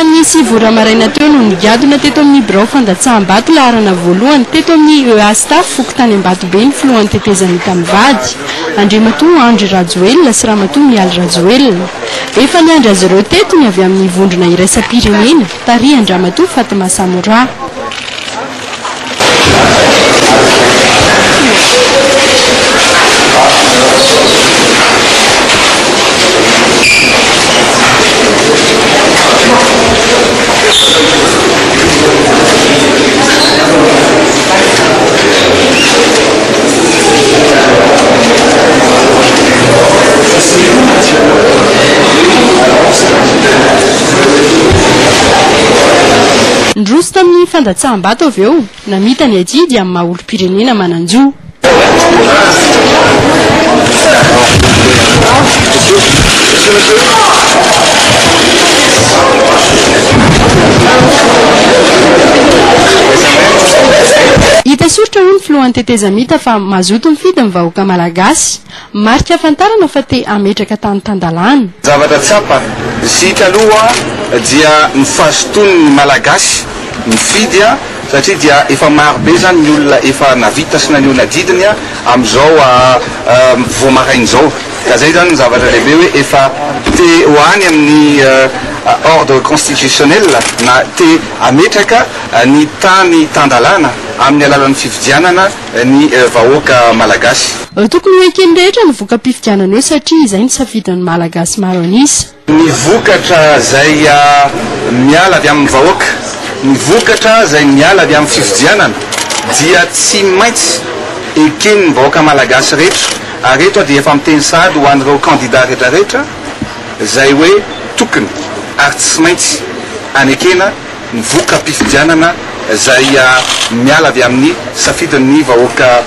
Tamin'ny 9 ora maraina teo no nigadona teto amin'ny birao fandatsaham-bato laharana voalohany teto amin'ny EA Staff fokontany Ambatobe ny filohan'ny tetezamita mivady, Andriamatoa Andry Rajoelina sy Ramatoa Mialy Rajoelina. Efa niandry azy ireo teto ny avy amin'ny vondrona iraisam-pirenena tarihan-dRamatoa Fatma Samoura. Niroso tamin'ny fandatsaham-bato avy eo, namita ny adidy amin'ny maha olom-pirenena manan-jo. Hita soritra hoy ny filohan'ny tetezamita fa mazoto mifidy ny vahoaka malagasy. Marika ahafantarana fa te hametraka tany tan-dalàna. Zavatra tsapa sy hita aloha dia ny fahazotoan'ny Malagasy mifidy satria dia efa maro be izany ny olona efa navita sy naneho ny adidiny amin'izao vao maraina izao. Ka izay izany ny zavatra lehibe hoe efa te ho any amin'ny ordre constitutionnel na te hametraka ny tany tan-dalàna amin'ny alalan'ny fifidianana ny vahoaka Malagasy. Tokony ho eken'ny rehetra ny voka-pifidianana eo satria izay no safidin'ny Malagasy maro an'isa. Ny vokatra izay miala avy amin'ny vahoaka, ny vokatra izay miala avy amin'ny fifidianana dia tsy maintsy eken'ny vahoaka Malagasy rehetra ary eto aho dia efa miteny sahady ho an'ireo kandida rehetra rehetra izay hoe tokony ary tsy maintsy anekena ny voka-pifidianana izay miala avy amin'ny safidin'ny vahoaka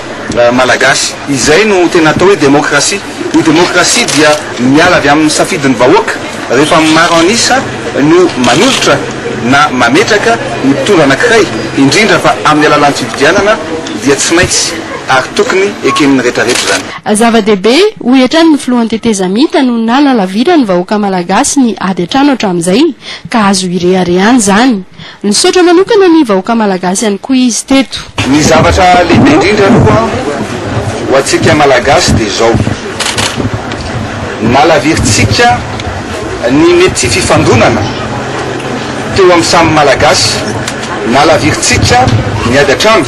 Malagasy. Izay no tena atao hoe demokrasia. Ny demokrasia dia miala avy amin'ny safidin'ny vahoaka. Rehefa maro an'isa no manolotra na mametraka ny mpitondra anankiray, indrindra fa amin'ny alalan'ny fifidianana, dia tsy maintsy ary tokony eken'ny rehetrarehetra izany. Zava-dehibe, hoy hatrany ny filohan'ny tetezamita, no nanalaviran'ny vahoaka Malagasy ny ady an-trano hatramin'izay, ka azo ireharehana izany. Nisaotra manokana ny vahoaka Malagasy ihany koa izy teto. Ny zavatra lehibe indrindra aloha ho antsika Malagasy dia izao, nalavirintsika ny mety fifandonana teo amin'ny samy Malagasy, nalavirintsika ny ady an-trano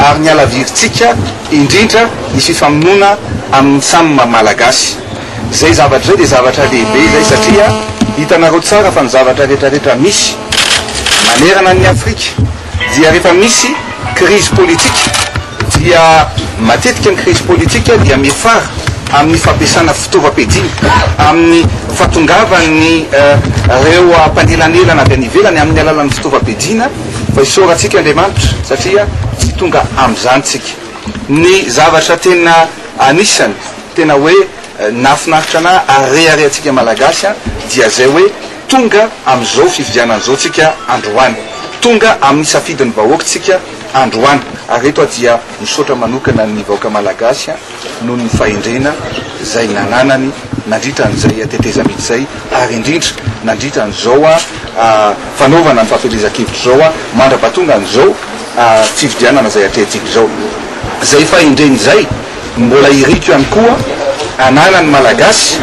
ary nialavirintsika indrindra ny fifamonoana amin'ny samy Malagasy. Izay zavatra izay dia zavatra lehibe izay satria hitanareo tsara fa ny zavatra rehetra rehetra misy manerana an'i Afrika dia rehefa misy crise politique dia matetika ny crise politique dia miafara amin'ny fampiasana fitaovam-piadiana, amin'ny fahatongavan'ny reo mpanelanelana avy any ivelany amin'ny alalan'ny fitaovam-piadiana fa isaorantsika Andriamanitra satria tsy tonga amin'izany tsika. Ny zavatra tena anisany Tena hoe nahafinaritra anah ary reharehantsika Malagasy dia zay hoe tonga amin'izao fifidianana izao tsika androany. Tonga amin'ny safidin'ny vahoaka tsika androany. Ary eto aho dia misaotra manokana ny vahoaka Malagasy noho ny fahendrena izay nananany nandritra an'izay tetezamita izay ary indrindra nandritra an'izao fanaovana ny fampielezan-kevitra izao mandra-pahatonga an'izao fifidianana izay atrehintsika izao. Izay fahendrena izay. Mbola iriko ihany koa ananan'ny Malagasy,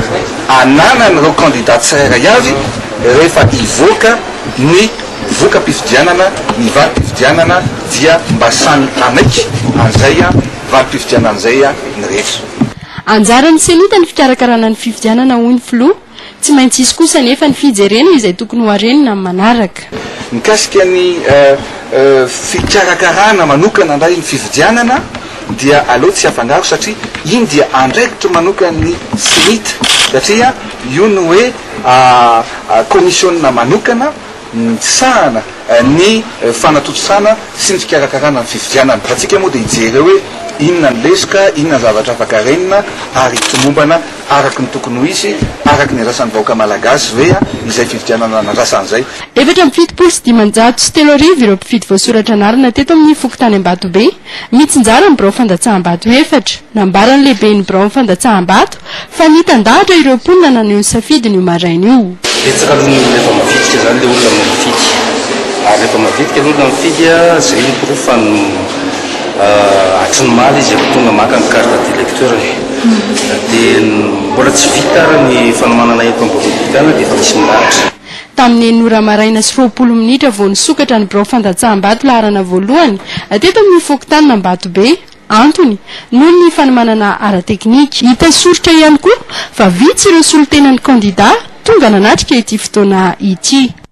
ananan'ireo kandida tsirairay avy rehefa hivoaka ny voka-pifidianana, ny valim-pifidianana dia mba samy hanaiky an'izay valim-pifidianana izay ny rehetra. Anjaran'ny Cenit ny fikarakarana ny fifidianana hoy ny filoha. Tsy maintsy hisy kosa anefa ny fijerena izay tokony ho harenina amin'ny manaraka. Mikasika ny fikarakarana manokana indray ny fifidianana dia aleo tsy afangaro satria iny dia andraikitry manokan'ny Cenit satria io no hoe kaomisiona manokana misahana ny fanatontosana sy ny fikarakarana ny fifidianana. Fa tsika moa dia hijery eo hoe inona ny lesoka, inona ny zavatra afaka renina ary tomombana araka ny tokony ho izy, araka ny andrasan'ny vahoaka malagasy ve izay fifidianana nandrasana izay? 3474 ireo mpifidy voasoratra anarana teto amin'ny fokontany Ambatobe, mitsinjara ny birao fandatsaham-bato efatra. Nambaran'ny lehiben'ny biraon'ny fandatsaham-bato fa nitandahatra ireo mponina naneho ny safidiny io maraina io. Betsaka aloha ny olona efa mavitrika zany le olona no mifidy. Rehefa mavitrika ny olona mifidy, izay no porofo fa hatry ny omaly izy efa tonga maka ny carte d'électeur-ny. Dia mbola tsy vita ary ny fanomanana eto amin'ny biraom-pifidianana dia efa misy milahatra. Tamin'ny enina ora maraina sy 20 minitra vao nisokatra ny birao fandatsaham-bato laharana voalohany teto amin'ny fokontanin'Ambatobe. Antony, noho ny fanomanana ara-teknika. Hita soritra ihany koa fa vitsy ireo solontenan'ny kandida tonga nanatrika ity fotoana ity.